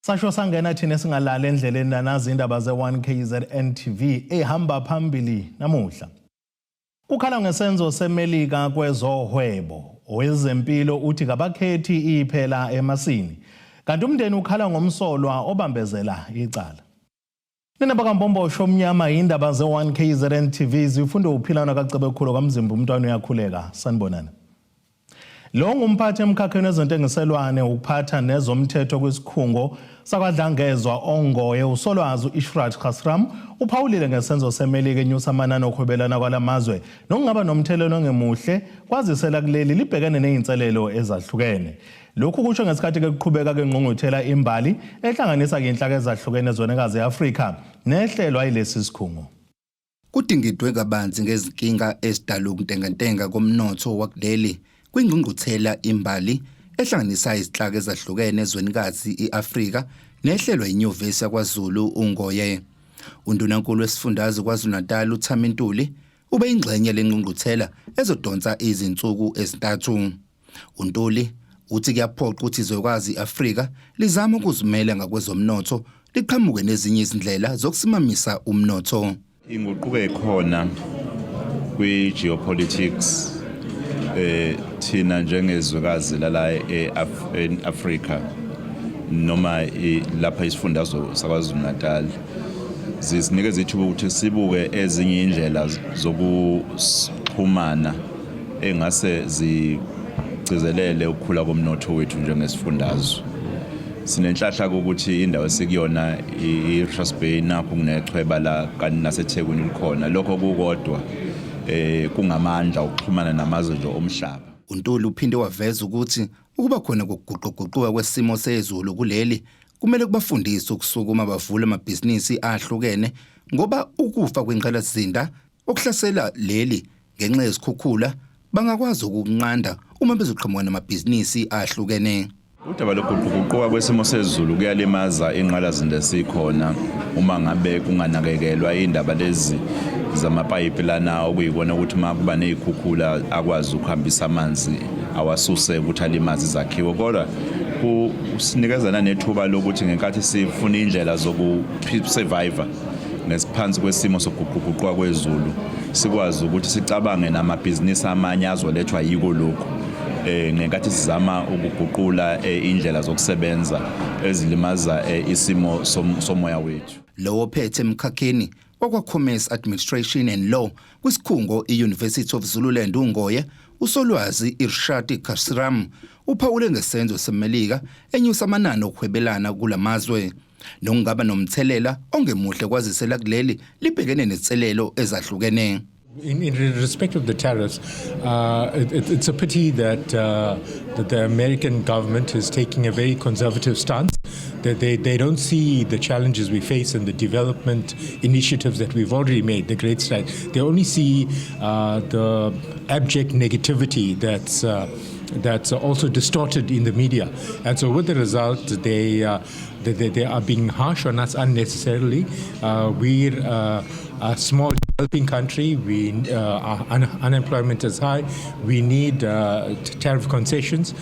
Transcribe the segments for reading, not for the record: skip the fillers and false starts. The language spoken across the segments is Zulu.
Sasho sangena thina singalali endleleni lanazi indaba ze-1 KZN TV ehamba phambili namuhla. Kukhala ngesenzo seMelika kwezohwebo. Owezempilo uthi kabakhethi iphela emasini. Kanti umndeni ukhala ngomsolwa obambezela icala. Nina bakaMbombosho omnyama indaba ze-1 KZN TV zifundwe uphilana kaCebekhulu kaMzimba umntwana uyakhuleka. Sanibonani. Lo ngumphathi emkhakheni wezentengiselwane ukuphatha nezomthetho kwisikhungo sakwaDlangezwa Ongoye uSolwazi u-Ishrat Khasram uphawulile ngesenzo seMelika enyusa amanani okuhwebelana kwalamazwe nokungaba nomthelela ongemuhle kwazisela kuleli libhekene nezinselelo ezahlukene. Lokhu kusho ngesikhathi ke kuqhubeka ke ngqungquthela imbali ehlanganisa ke inhlaka ezahlukene ezwenikazi e-Afrika nehlelwa yilesi sikhungo. Kudingidwe kabanzi ngezinkinga ezidala ukuntengantenga komnotho wakuleli kwingqungquthela imbali ehlanganisa izinhlaka ezahlukene ezwenikazi i-Afrika nehlelwa iNyuvesi yakwaZulu uNgoye. Undunankulu wesifundazwe KwaZulu-Natal uThami Ntuli ube ingxenye lengqungquthela ezodonsa izinsuku ezintathu. UNtuli uthi kuyaphoqa ukuthi izwekazi i-Afrika lizame ukuzimela ngakwezomnotho liqhamuke nezinye izindlela zokusimamisa umnotho. Inguquko ekhona kwi-geopolitics thina njengezwekazi lala e-Afrika noma lapha isifundazwe saKwaZulu Natal zisinikeza ithuba ukuthi sibuke ezinye indlela zokuxhumana engase zigcizelele ukukhula komnotho wethu njengesifundazwe. Sinenhlahla ukuthi indawo esikuyona i-Richards Bay nakho kunechweba la kanti naseThekwini likhona. Lokho kukodwa kungamandla ukuxhumana namazwe nje omhlaba. UNtuli uphinde waveza ukuthi ukuba khona kokuguquguquka kwesimo sezulu kuleli kumele kubafundise ukusukuma bavule amabhizinisi ahlukene ngoba ukufa kwengqalasizinda okuhlasela leli ngenxa yezikhukhula bangakwazi ukukunqanda uma bezoqhamuka namabhizinisi ahlukene. Udaba lokuguquguquka kwesimo sezulu kuyalimaza ingqalasizinda esikhona uma ngabe kunganakekelwa indaba lezi zamapayipi lana okuyikona ukuthi uma kuba nezikhukhula akwazi ukuhambisa amanzi awasuse ukuthi alimaze izakhiwo, kodwa kusinikezana nethuba lokuthi ngenkathi sifuna indlela zoku-survive ngesiphansi kwesimo sokuguquguquka kwezulu sikwazi ukuthi sicabange namabhizinisi amanye azolethwa yiko lokhu ngenkathi sizama ukuguqula indlela zokusebenza ezilimaza isimo somoya wethu. Lowo phethe emkhakheni wakwa-Commerce Administration and Law kwisikhungo i-University of Zululand uNgoye uSolwazi Irshad Kasram uphawule ngesenzo seMelika enyusa amanani okuhwebelana kulamazwe nokungaba nomthelela ongemuhle kwazisela kuleli libhekene nezinselelo ezahlukene. In respect of the tariffs, it's a pity that the American government is taking a very conservative stance, that they don't see the challenges we face and the development initiatives that we've already made, the great strides. They only see the abject negativity that's also distorted in the media. And so with the result, they are being harsh on us unnecessarily. We're a small developing country. Our unemployment is high. We need tariff concessions,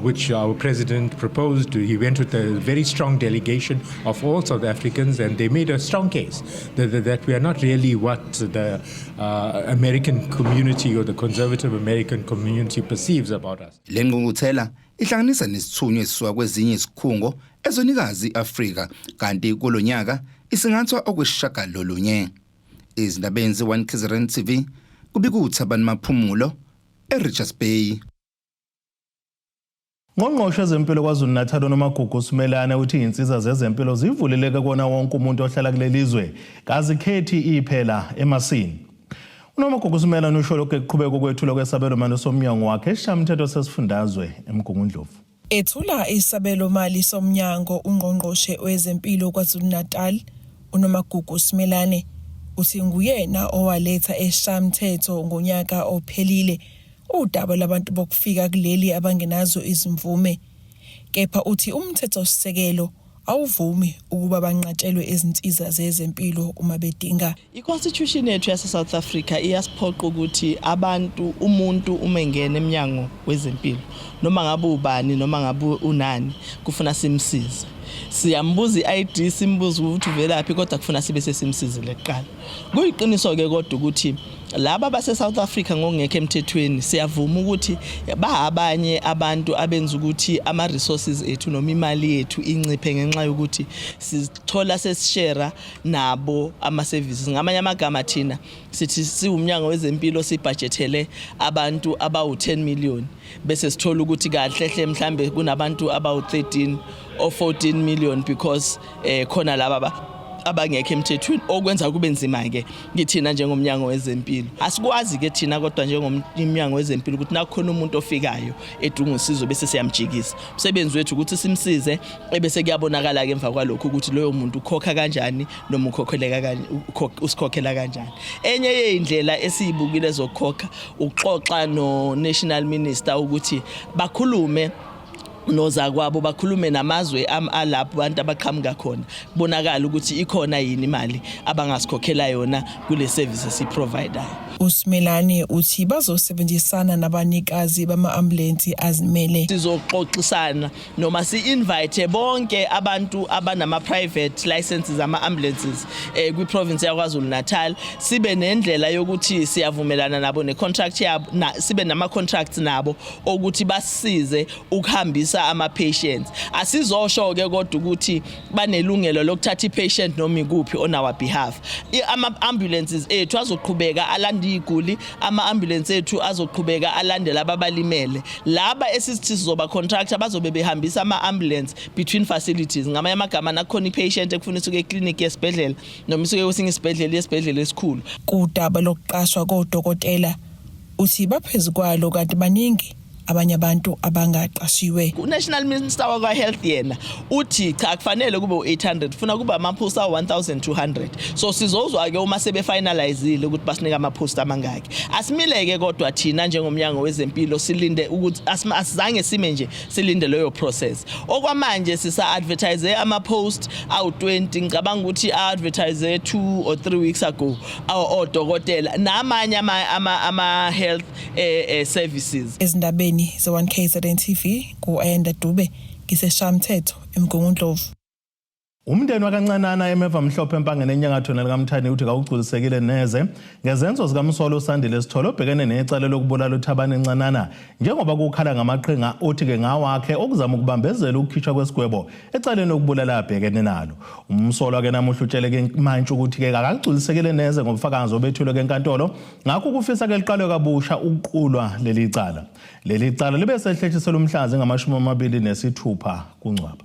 which our president proposed. He went with a very strong delegation of all South Africans, and they made a strong case that we are not really what the American community or the conservative American community perceives about us. Le ngqungquthela ihlanganisa nesithunywa esisuka kwezinye izikhungo ezwenikazi iAfrika kanti kulonyaka isingathwa okwesishagalolunye. Izindabeni ze-1 KZN TV kubika uThabani Maphumulo eRichards Bay. Ngqongqoshe wezempilo KwaZulu Natal uNomagugu Simelane uthi izinsiza zezempilo zivuleleke kona wonke umuntu ohlala kuleli zwe kazikhethi iphela emasini. UNomagugu Simelane usho lokhu ekuqhubeka ukwethulwa kwesabelo mali somnyango wakhe esishayamthetho sesifundazwe eMgungundlovu. Ethula isabelo mali somnyango ungqongqoshe wezempilo KwaZulu-Natal uNomagugu Simelane uthi nguyena owaletha esishayamthetho ngonyaka ophelile udaba labantu bokufika kuleli abangenazo izimvume, kepha uthi umthethosisekelo awuvumi ukuba banqatshelwe izinsiza zezempilo uma bedinga. I-constitution yethu yase-South Africa iyasiphoqa ukuthi abantu, umuntu uma engena emnyango wezempilo, noma ngabe ubani noma ngabe unani, kufuna simsize. Siyambuza i-ID, simbuza ukuthi uvelaphi, kodwa kufuna sibe sesimsizile kuqala. Kuyiqiniso ke kodwa ukuthi laba base South Africa ngokungekho emthethweni, siyavuma ukuthi ba abanye abantu abenza ukuthi ama resources ethu noma imali yethu inciphe, ngenxa yokuthi sithola sesishare nabo ama services. Ngamanye amagama, thina sithi siwumnyango wezempilo sibudgetele abantu abawu 10 million, bese sithola ukuthi kahle hle mhlambe kunabantu abawu 13 or 14 million, because khona laba abangekho emthethweni, okwenza kube nzima ke kithina njengomnyango wezempilo. Asikwazi ke thina kodwa njengomnyango wezempilo ukuthi nakhona umuntu ofikayo edinga usizo bese siyamjikisa. Umsebenzi wethu ukuthi simsize, ebese kuyabonakala ke emva kwalokho ukuthi loyo muntu ukhokha kanjani noma ukhokheleka kanjani, usikhokhela kanjani. Enye yeyindlela esiyibukile zokukhokha, ukuxoxa no National Minister ukuthi bakhulume nozakwabo, bakhulume namazwe alapho abantu abaqhamuka khona, kubonakala ukuthi ikhona yini imali abangasikhokhela yona kule service esiprovidayo. USimelane uthi bazosebenzisana nabanikazi bama-ambulensi azimele. Sizoxoxisana noma si-invite bonke abantu abanama-private licenses ama-ambulances kwi-province yaKwaZulu Natal, sibe nendlela yokuthi siyavumelana nabo ne-contract yabo na, sibe nama-contracts nabo ukuthi basisize ukuhambisa ama-patients. Asizosho-ke kodwa ukuthi banelungelo lokuthatha i-patient noma ikuphi on our behalf. Ama-ambulances ethu azoqhubeka alanda iy'guli, ama-ambulance ethu azoqhubeka alandela ababalimele. Laba esithi sizoba contractor bazobe behambisa ama-ambulance between facilities. Ngamanye amagama, nakukhona i-patient ekufuna isuke eklinikhi yesibhedlela noma isuke kwesinye isibhedlela yesibhedlela esikhulu. Kudaba lokuqashwa kodokotela, uthi baphezu kwalo, kanti baningi abanye abantu abangaqashiwe. U-National Minister wakwa-Health yena uthi cha, kufanele kube u-800, funa kube ama-post awu-1200. So sizozwa-ke uma sebefinalizile ukuthi basinika ama-post amangaki. Asimile-ke kodwa thina njengomnyango wezempilo silinde ukuthi asizange sime nje, silinde leyo process. Okwamanje sisa-advertise ama-post awu-20, ngicabanga ukuthi a-advertise 2 or 3 weeks ago, odokotela namanye ama-health services. Ezindabeni ze-1 KZN TV, ku-Ayanda Dube, ngiseShayamthetho eMgungundlovu. Umndeni wakaNcanana eMeva Mhlophe eMpangeni enyakatho nelikamthani uthi kawugculisekile neze ngezenzo zikamsolo uSandile Sithole obhekene necala lokubulala uThabani Ncanana, njengoba kukhala ngamaqhinga othi-ke ngawakhe okuzama ukubambezela ukukhishwa kwesigwebo ecaleni lokubulala abhekene nalo. Umsolwa-ke namuhla utsheleke imantshi ukuthi-ke akagculisekile neze ngobufakazi obethulwe enkantolo, ngakho kufisa-ke liqalwe kabusha ukuqulwa leli cala. Leli cala libe sehlehliselwe umhla zingu-26 kuNcwaba.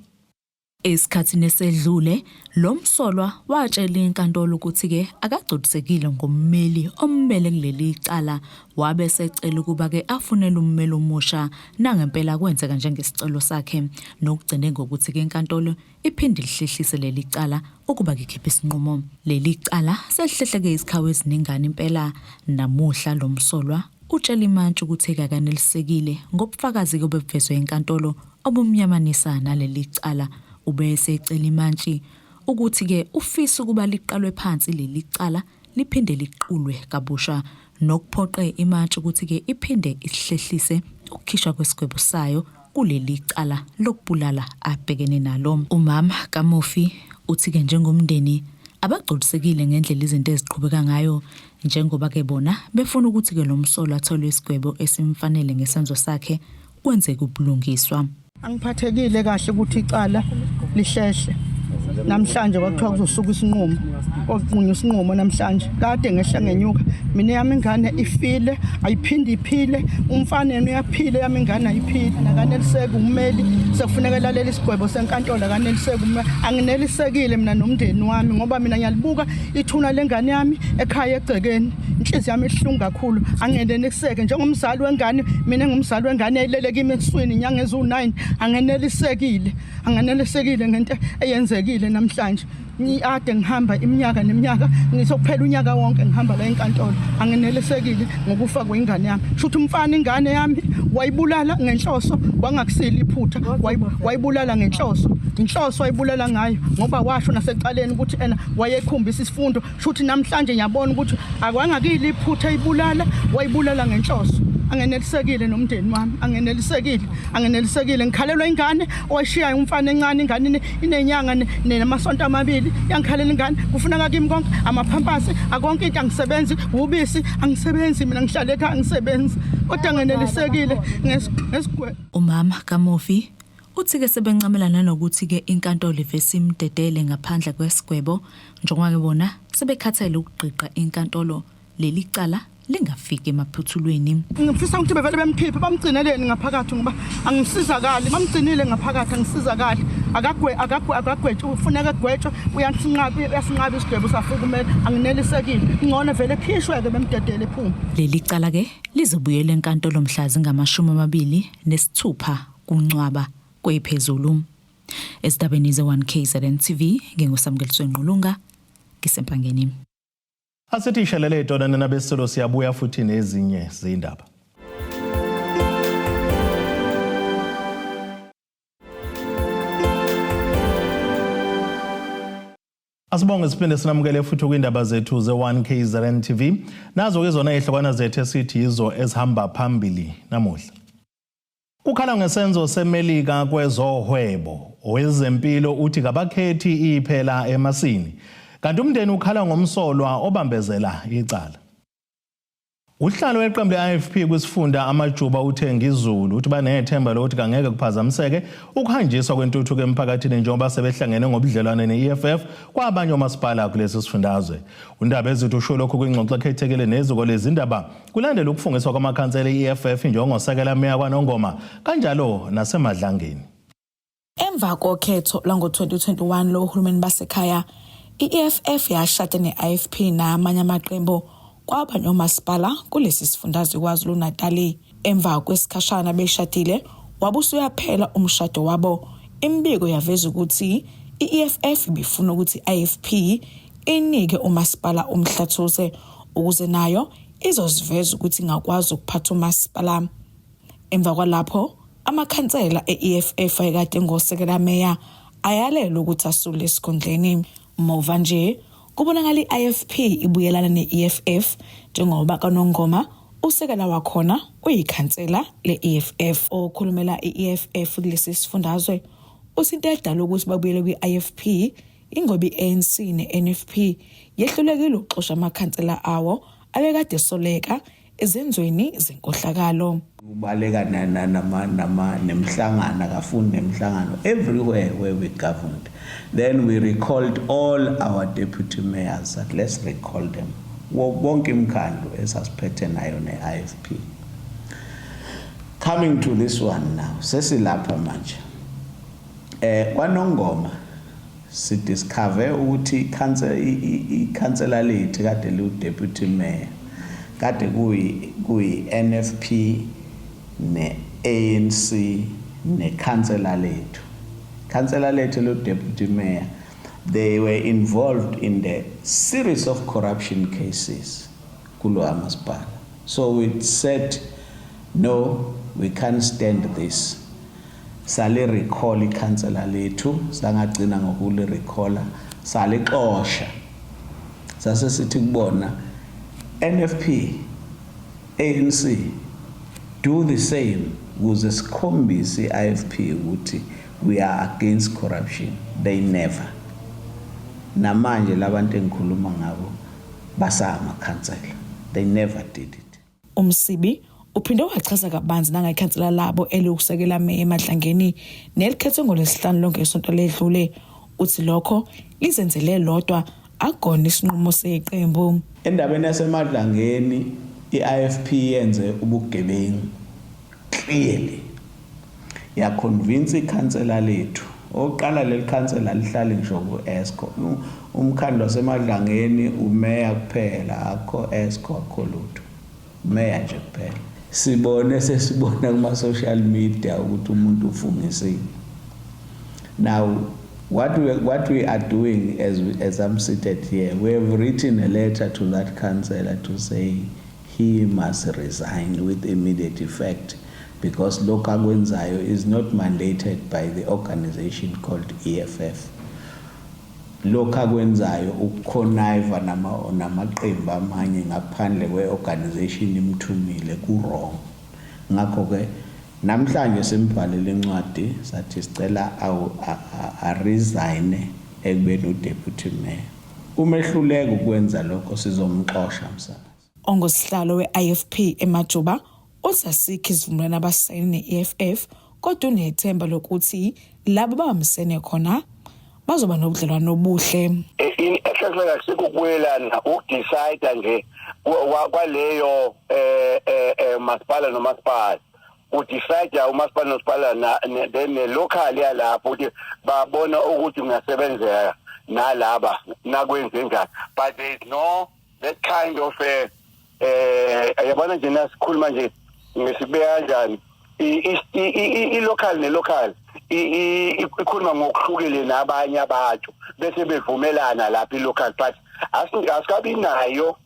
Esikhathini esedlule, lo msolwa watshela inkantolo ukuthi-ke akagculisekile ngommeli ommele kuleli cala, wabe esecela ukuba-ke afunele ummeli omusha. Nangempela kwenzeka njengesicelo sakhe, nokugcine ngokuthi-ke inkantolo iphinde lihlehlise leli cala ukuba kikhiphe isinqumo. Leli cala selihlehleke izikhawu eziningana impela. Namuhla lo msolwa utshela imantshi ukuthi akakanelisekile ngobufakazi obebuvezwe enkantolo obumyamanisa naleli cala. Ube esecela imantshi ukuthi-ke ufisa ukuba liqalwe phansi leli cala, liphinde liqulwe kabusha, nokuphoqe imantshi ukuthi-ke iphinde isihlehlise ukukhishwa kwesigwebo sayo kuleli cala lokubulala abhekene nalo. Umama kamufi uthi-ke njengomndeni abagculisekile ngendlela izinto eziqhubeka ngayo, njengoba-ke bona befuna ukuthi-ke lo msolwa athole isigwebo esimfanele ngesenzo sakhe, kwenzeke ubulungiswa. Angiphathekile kahle ukuthi icala lihlehle. Namhlanje kwakuthiwa kuzosuka isinqumo, kokunqunywa isinqumo namhlanje. Kade ngehla ngenyuka. Mina yami ingane ifile, ayiphinde iphile. Umfana yena uyaphila, yami ingane ayiphili. Akaneliseki ummeli, sekufuneka elalela isigwebo senkantolo, akaneliseki ummeli. Anginelisekile mina nomndeni wami, ngoba mina ngiyalibuka ithuna lengane yami ekhaya egcekeni. Inhliziyo yami ibuhlungu kakhulu. Angeneliseke njengomzali wengane, mina ngumzali wengane eyilele kimi esiswini inyanga eziwu-9. Angenelisekile. Angenelisekile ngento eyenzekile namhlanje. Ade ngihamba iminyaka neminyaka, ngisokuphela unyaka wonke ngihamba la enkantolo. Angenelisekile ngokufa kwengane yami. Shuthi umfana ingane yami wayibulala ngenhloso, wangakusila iphutha, wayibulala ngenhloso. Inhloso wayibulala ngayo ngoba washo nasecaleni ukuthi ena wayekhombisa isifundo. Shuthi namhlanje ngiyabona ukuthi akwangakile iphutha, ayibulala, wayibulala ngenhloso. Angenelisekile nomndeni wami, angenelisekile, angenelisekile. Ngikhalelwa ingane owayishiyayo umfana encane, ingane inenyanga namasonto amabili, yangikhalela ingane. Kufuneka kimi konke, amaphampasi akonke, into angisebenzi, ubisi angisebenzi mina, ngihlale ekhaya angisebenzi, kodwa ngenelisekile ngesigwebo. Umama kamufi uthi-ke sebencamela nanokuthi-ke inkantolo ivese imdedele ngaphandle kwesigwebo, njengoba-ke bona sebekhathele ukugqigqa inkantolo leli cala lingafiki emaphuthulweni. Ngifisa ukuthi bevele bemkhiphe, bamgcineleni ngaphakathi ngoba angisizakali, bamgcinile ngaphakathi angisizakali. Akagwe akagwe akagwetshwe, ufuneka egwetshwe, uyasinqaba uyasinqaba isigwebo safika kumele, anginelisekile. Ngcono vele ekhishwe-ke bemdedele ephume. Leli cala-ke lizobuyela enkantolo mhla zingama-26 kuNcwaba kwephezulu. Ezindabeni ze-1 KZN TV, nginguSamkeliswe Ngqulunga, ngisempangeni. Asithi ishelele itonana nabesilo, siyabuya futhi nezinye zindaba. Asibonge siphinde sinamukele futhi kwindaba zethu ze-1 KZN TV. Nazo ke zona izihlokwana zethu esithi yizo ezihamba phambili namuhla. Kukhala ngesenzo seMelika kwezohwebo. Owezempilo uthi kabakhethi iphela emasini. Kanti umndeni ukhala ngomsolwa obambezela icala. Uhlalo weqembu le-IFP kwisifunda Amajuba uthe ngizulu uthi banethemba lokuthi kangeke kuphazamiseke ukuhanjiswa kwentuthuko emphakathini njengoba sebehlangene ngobudlelwane ne-EFF kwabanye omasipala kulesi sifundazwe. Undaba ezithi usho lokhu kwingxoxo ekhethekile neziko lezindaba kulandela ukufungiswa kwamakhansela e-EFF njengosekela meya kwaNongoma kanjalo naseMadlangeni. Emva kokhetho lwango-2021 lohulumeni basekhaya, i-EFF yashada ne-IFP namanye amaqembu kwabanye omasipala kulesi sifundazwe KwaZulu-Natali. Emva kwesikhashana beshadile, wabe usuyaphela umshado wabo. Imibiko yaveza ukuthi i-EFF ibifuna ukuthi i-IFP inike umasipala uMhlathuze ukuze nayo izoziveza ukuthi ingakwazi ukuphatha umasipala. Emva kwalapho, amakhansela e-EFF ayekade ngosekela meya ayalelwa ukuthi asule esikhundleni. Muva nje kubonakala i-IFP ibuyelana ne-EFF njengoba kaNongoma usekela wakhona uyikhansela le-EFF. Okhulumela i-EFF kulesi sifundazwe uthi into edala ukuthi babuyele kwi-IFP ingoba i-ANC ne-NFP yehlulekile ukuxosha amakhansela awo abekade soleka ezenzweni zenkohlakalo. Ubaleka nama nemhlangano, akafuni nemhlangano everywhere where we governed. Then we recalled all our deputy mayors, that let's recall them, bonke imikhandlu esasiphethe nayo ne-IFP. Coming to this one now, sesilapha manje kwaNongoma, sidiscover ukuthi ikhansela lethu kade liwu deputy mayor kade kuyi NFP ne-ANC nekhansela lethu, khansela lethu lo deputy mayor, they were involved in the series of corruption cases kulo amasipala. So we said, no, we can't stand this. Sali recall ikhansela lethu, sangagcina ngokuli recalla, salixosha. Sase sithi kubona, NFP, ANC, do the same ukuze sikhombise i-IFP ukuthi we are against corruption. They never. Namanje labantu engikhuluma ngabo basamakhansela, they never did it. Umsibi uphinde wachaza kabanzi nangekhansela labo eliwusekela meya eMadlangeni nelikhethwe ngolwesihlanu lonke isonto ledlule. Uthi lokho lizenzele lodwa, akugona isinqumo seqembu. Endabeni yaseMadlangeni, i-IFP yenze ubugebengu clearly, yaconvince ikhansela lethu. Oqala leli khansela lihlale ngisho ku-EXCO. Umkhandlu waseMadlangeni umeya kuphela, akho EXCO, akho lutho, meya nje kuphela. Sibone sesibona kuma-social media ukuthi umuntu ufungisile. Now what we are doing as I'm seated here, we have written a letter to that councillor to say he must resign with immediate effect because lokhu akwenzayo is not mandated by the organization called EFF. Lokhu akwenzayo ukuconnive namaqembu amanye ngaphandle kwe-organization imthumile ku-wrong. Ngakho-ke namhlanje simbhalele incwadi sathi sicela a-resign ekubeni uDeputy Mayor. Uma ehluleka ukwenza lokho sizomxosha msakazi. Ongusihlalo we-IFP eMajuba uthi asikho isivumelwano abasayine ne-EFF kodwa unethemba lokuthi labo abambisene khona bazoba nobudlelwano obuhle. In essence akusikho ukubuyelana, ukudecide nje kwaleyo masipala nomasipala, udecide umasipala nomasipala then ne-local yalapho ukuthi babona ukuthi kungasebenzeka nalaba nakwenze njani, but there is no that kind of yabona nje nasikhuluma nje ngesibeka kanjani, i-local ne-local ikhuluma ngokuhlukile nabanye abantu bese bevumelana lapha i-local, but asikabi nayo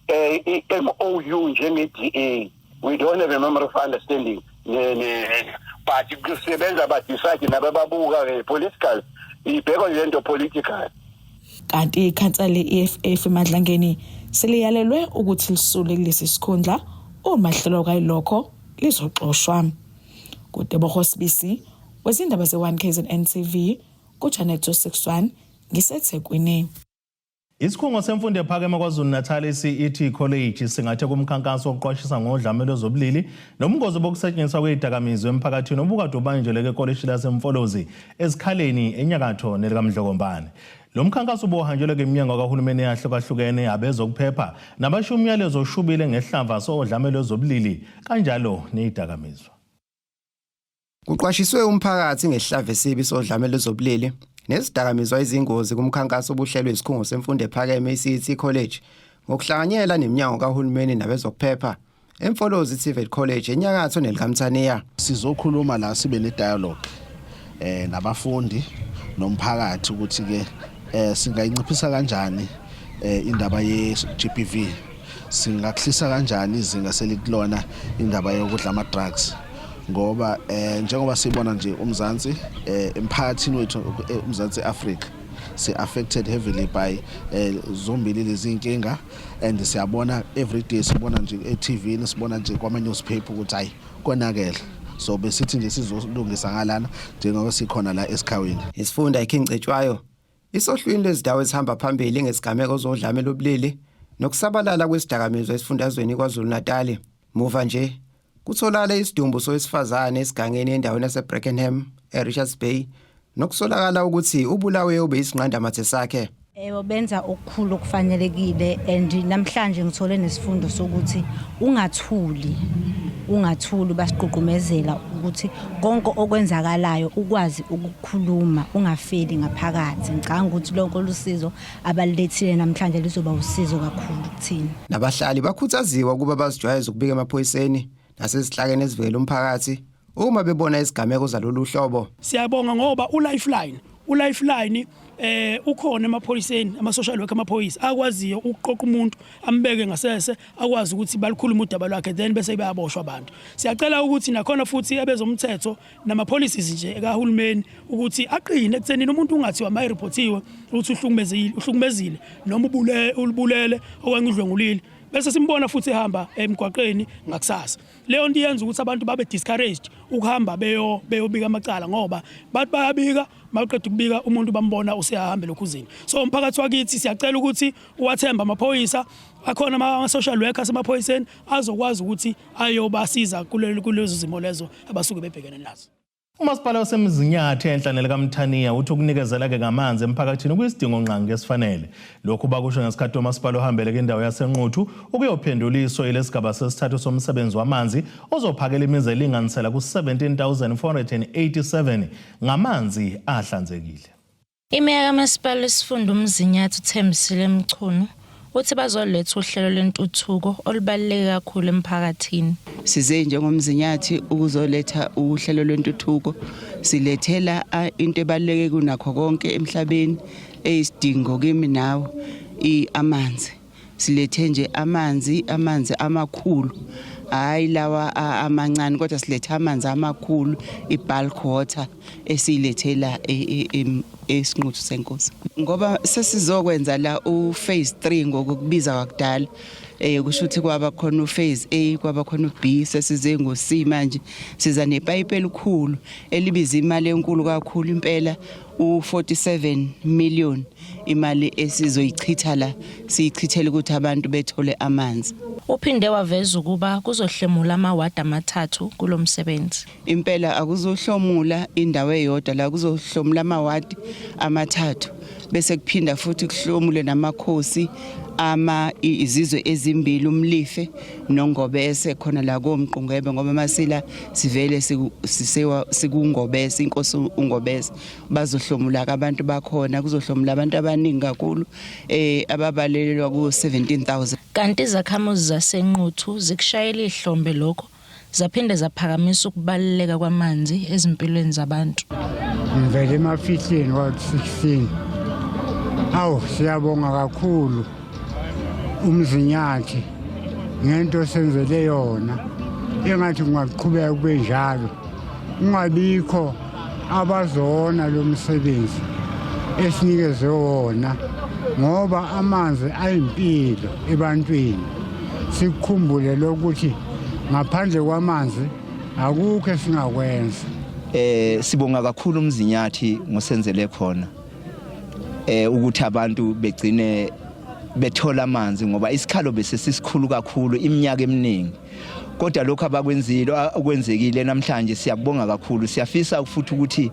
i-MOU njenge-DA. We don't have a memorandum of understanding ne, but kusebenza ba-decide nabababuka ke political, ibhekwa nje lento political. Kanti ikhansela le-EFF eMadlangeni seliyalelwe ukuthi lisule kulesi sikhundla, uma hlelo kayilokho lizoxoshwa. KuTebogo Sibisi wezindaba ze-1 KZN TV kuChannel 261, ngiseThekwini. Isikhungo semfundo ephakeme KwaZulu-Natal i-CET College singathe kumkhankaso wokuqwashisa ngodlame lwezobulili nobungozi bokusetshenziswa kwezidakamizwa emphakathini obukade ubanjelwe ekolishi laseMfolozi eZikhaleni enyakatho nelikaMdlokombane. Lo mkhankaso ubuhanjelwe iminyango kahulumeni eyahlukahlukene, abezokuphepha nabasho umyalezo oshubile ngehlava sodlame lwezobulili kanjalo nezidakamizwa. Kuqwashiswe umphakathi ngesihlava esibi sodlame lwezobulili nezidakamizwa izingozi kumkhankaso obuhlelwe isikhungo semfundo ephakeme i-CET College ngokuhlanganyela neminyango kahulumeni nabezokuphepha eMfolozi TVET College enyakatho nelikaMthaniya. Sizokhuluma la sibe ne dialogue nabafundi nomphakathi ukuthi ke singayinciphisa kanjani indaba ye GBV, singakuhlisa kanjani izinga selikulona indaba yokudla ama drugs, ngoba njengoba sibona nje uMzansi, emphakathini wethu uMzansi Africa, si affected heavily by zombili lezi inkinga, and siyabona every day, sibona nje e-TV, sibona nje kwama newspaper ukuthi hayi, konakele. So besithi nje sizolungisa ngalana njengoba sikhona la esikhawini. Isifunda iKing Cetshwayo isohlwini lwezindawo ezihamba phambili ngesigameko zodlame lobulili nokusabalala kwesidakamizwa esifundazweni KwaZulu-Natal. Muva nje kutholakala isidumbu sowesifazane esigangeni endaweni yaseBrackenham eRichards Bay, nokusolakala ukuthi ubulawe obeyisinqandamathe sakhe. Yebo, benza okukhulu okufanelekile, and namhlanje ngithole nesifundo sokuthi ungathuli, ungathuli. Basigqugqumezela ukuthi konke okwenzakalayo ukwazi ukukhuluma, ungafeli ngaphakathi. Ngicabanga ukuthi lonke olusizo abalilethile namhlanje lizoba usizo kakhulu kuthina. Nabahlali bakhuthaziwa ukuba bazijwayeze ukubika emaphoyiseni nasezihlakeni ezivikela umphakathi uma bebona izigameko zalolu hlobo. Siyabonga ngoba uLifeline ukhona emaphoyiseni, ama social worker, amaphoyisa akwaziyo ukuqoqa umuntu ambeke ngasese, akwazi ukuthi balikhulume udaba lwakhe, then bese bayaboshwa abantu. Siyacela ukuthi nakhona futhi abezomthetho nama policies nje kahulumeni ukuthi aqine ekuthenini umuntu ungathiwa mayireportiwe ukuthi uhlukumezile, uhlukumezile noma ubule ulibulele okanye udlwengulile, bese simbona futhi ehamba emgwaqeni ngakusasa. Leyo nto iyenza ukuthi abantu babe discouraged ukuhamba beyobika amacala, ngoba bathi bayabika, maqeda ukubika umuntu bambona useyahamba lokhuzini. So umphakathi wakithi siyacela ukuthi uwathemba amaphoyisa akhona, ama-social workers emaphoyiseni azokwazi ukuthi ayobasiza kulezo zimo lezo abasuke bebhekene nazo. Umasipala waseMzinyathi enhla nelikaMthaniya uthi ukunikezela-ke ngamanzi emphakathini kuyisidingo ngqangi esifanele. Lokhu bakusho ngesikhathi umasipala ohambele kwindawo yaseNquthu ukuyophenduliswa ilesigaba sesithathu somsebenzi wamanzi ozophakela imizi elinganisela ku-17,487 ngamanzi ahlanzekile. Imeya kamasipala wesifunda uMzinyathi uThembisile Mchunu uthi bazoletha uhlelo lwentuthuko olubaluleke kakhulu emphakathini. Size njengoMzinyathi ukuzoletha uhlelo lwentuthuko, silethela into ebaluleke kunakho konke emhlabeni, eyisidingo kimi nawe, amanzi. Silethe nje amanzi, amanzi amakhulu. Hayi lawa amancane kodwa siletha amanzi amakhulu, i-bulk water esiyilethela esinquthu senkosi. Ngoba sesizokwenza la u-phase 3 ngokukubiza kwakudala. Kusho ukuthi kwaba khona u-phase A, kwaba khona u-B, sesize ngo-C manje. Siza nepayipi elikhulu elibiza imali enkulu kakhulu impela, u-47 million imali esizoyichitha la, siyichithele ukuthi abantu bethole amanzi. Uphinde waveza ukuba kuzohlomula amawadi amathathu kulo msebenzi. Impela akuzohlomula indawo eyodwa la, kuzohlomula amawadi amathathu, bese kuphinda futhi kuhlomule namakhosi ama izizwe ezimbili, uMlife noNgobese, khona la koMqungebe, ngoba masila sivele sisewa sikuNgobese, inkosi uNgobese. Bazohlomula abantu bakhona, kuzohlomula abantu abaningi kakhulu, ababalelwa ku 17,000. Kanti izakhamuzi zaseNquthu zikushayela ihlombe lokho, zaphinde zaphakamisa ukubaluleka kwamanzi ezimpilweni zabantu. Ngivele emafihleni ward 16. Awu, siyabonga kakhulu uMzinyathi ngento senzele yona, engathi kungaqhubeka kube njalo, kungabikho abazona lo msebenzi esinikeze wona, ngoba amanzi ayimpilo ebantwini. Sikukhumbule lokuthi ngaphandle kwamanzi akukho esingakwenza. Sibonga kakhulu uMzinyathi ngosenzele khona, ukuthi abantu begcine bethola amanzi, ngoba isikhalo bese sisikhulu kakhulu iminyaka eminingi. Kodwa lokho abakwenzile, okwenzekile namhlanje, siyakubonga kakhulu. Siyafisa futhi ukuthi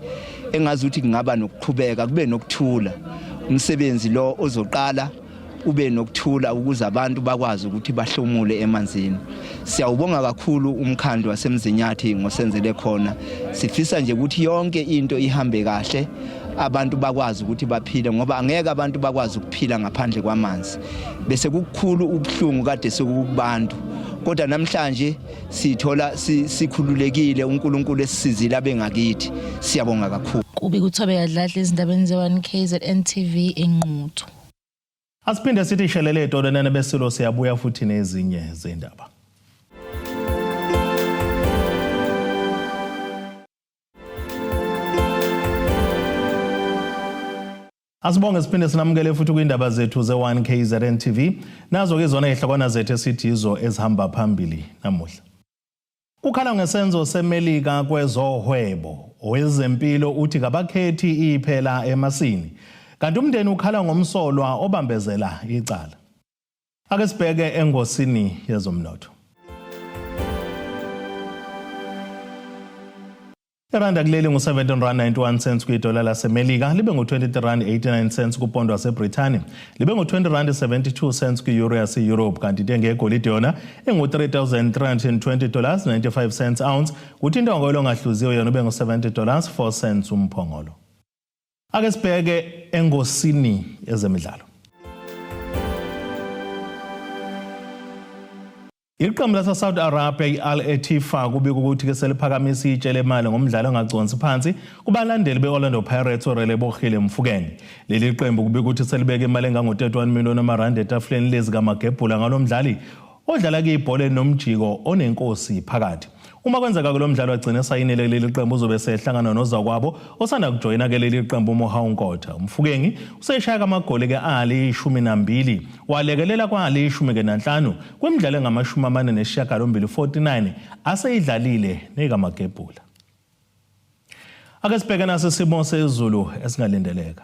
engazi ukuthi kungaba nokuqhubeka, kube nokuthula, umsebenzi lo ozoqala ube nokuthula ukuze abantu bakwazi ukuthi bahlomule emanzini. Siyawubonga kakhulu umkhandlu waseMzinyathi ngosenzele khona. Sifisa nje ukuthi yonke into ihambe kahle, abantu bakwazi ukuthi baphile, ngoba angeke abantu bakwazi ukuphila ngaphandle kwamanzi. Bese kukukhulu ubuhlungu kade sekukubantu, kodwa namhlanje sithola sikhululekile, uNkulunkulu esisizile abengakithi. Siyabonga kakhulu. Kubi kuThobeka Dladla ezindabeni ze-1 KZN TV eNquthu. Asiphinde sithi shelele etolonene besilo, siyabuya futhi nezinye zendaba. Asibonge, siphinde sinamukele futhi kwindaba zethu ze-1 KZN TV. Nazo-ke zona izihlokwana zethu esithi yizo ezihamba phambili namuhla. Kukhala ngesenzo seMelika kwezohwebo. Owezempilo uthi kabakhethi iphela emasini. Kanti umndeni ukhala ngomsolwa obambezela icala. Ake sibheke engosini yezomnotho. Iranda kuleli ngu-17 rand 91 cents kwidola laseMelika, libe ngu-23 rand 89 cents kupondo waseBrithani, libe ngu-20 rand 72 cents kwi-euro yase-Europe, kanti intengo yegolide yona ingu-3320 dollars 95 cents ounce, kuthi intengo yolongahluziwe yona ube ngu-70 dollars 4 cents umphongolo. Ake sibheke engosini ezemidlalo. Iqembu lase-Saudi Arabia i-Al Ettifaq kubika ukuthi-ke seliphakamisa itshe lemali ngomdlalo ongaconsi phansi kubalandeli be-Orlando Pirates uRelebohile Mofokeng. Leli qembu kubika ukuthi selibeke imali engango-31 million amarandi etafuleni lezi kamagebhula ngalo mdlali odlala kuyibhola enomjiko onenkosi phakathi. Uma kwenzeka kulo mdlalo agcine esayinile kuleli qembu, uzobe sehlangana nozakwabo osanda kujoyina ke leli qembu uMohau Nkota. UMofokeng useshaya amagoli ke ali-12, walekelela kwali-15 kwimidlalo engama-48 49 aseyidlalile nekamagebhula. Ake sibheke naso isimo sezulu esingalindeleka.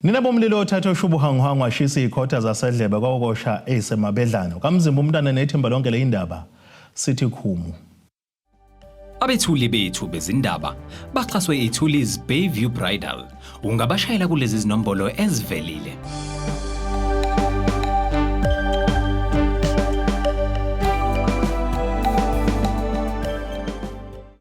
Nina bomlilo othathe ushubuhanguhangu washisa izikhotha zasedlebe kwakosha eyisemabedlana. Kamzimba umntana nethimba lonke le indaba sithi khumu. Abethuli bethu bezindaba baxhaswe iThulis Bayview Bridal. Ungabashayela kulezi zinombolo ezivelile.